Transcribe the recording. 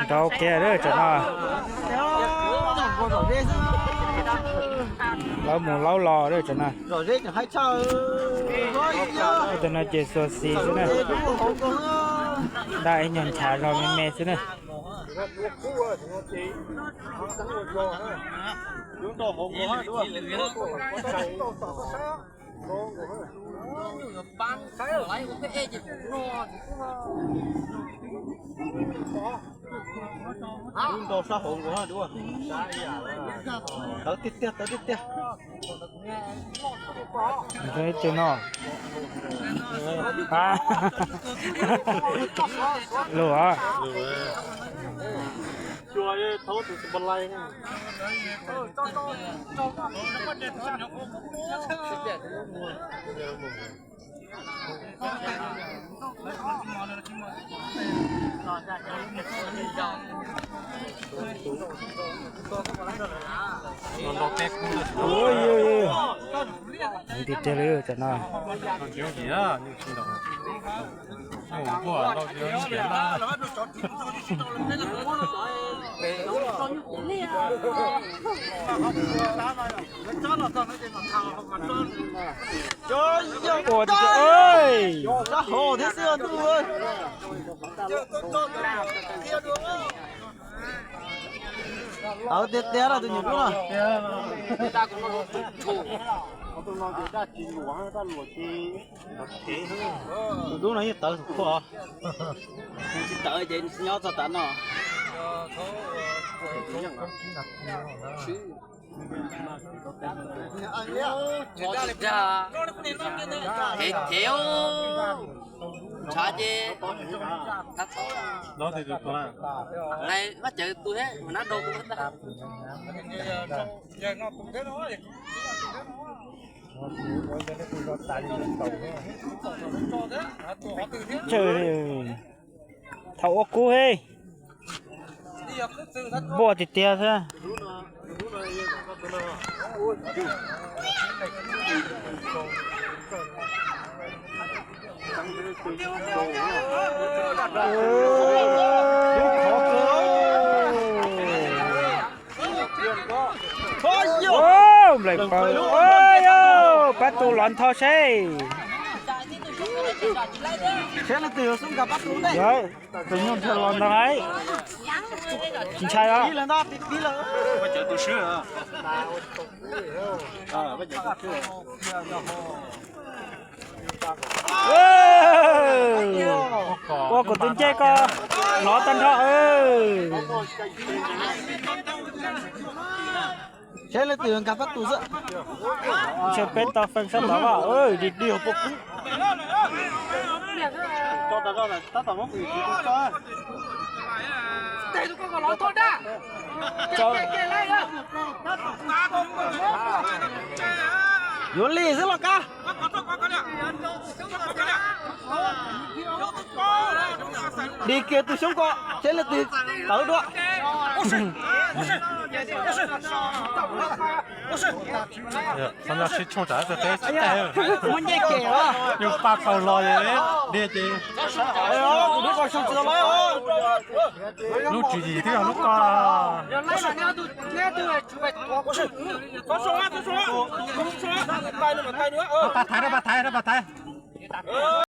Rau kiag lawm tam no. Laub mus laub los lawm tam no. Tus no ces xuas xis xwb na. Daj ib nyuag nchav zog me me xwb na. Tawv tiag tiag, tawv tiag tiag. Ib tug no. Lus os. Ua, tiag tiag li tam no. Ua, thiab xwb ntuj. Tawv tiag tiag tus nyuam tub no. Tus tub no yeej tawv tus khuaj. Tsis tawv ces nyob txog tav no. Thev thev, ntshav ces vaj cawv tu thiab mas nab rau tu ntag. Thaum ua kub he, npuaj tiag tiag xwb. Nplaim paws, pab tu los ntho seb. Tus nyuj nrhiav los ntag lauj. Tsis ntshai os. Ua kom tus ncej ko lov tag nrho. Seb leej twg nkag pab tus xwb. Ntshe peb tau feej sab tod os, dig dig hauv pob kub. Yuav li xwb los kab. Dig kiag tus xyoob ko, seb leej twg tawv dua. Muab ncej kem os. Yus paj paug los li ces. Lub tswv yim twb yog lub ko. Rov pab thaiv, rov pab thaiv, rov pab thaiv.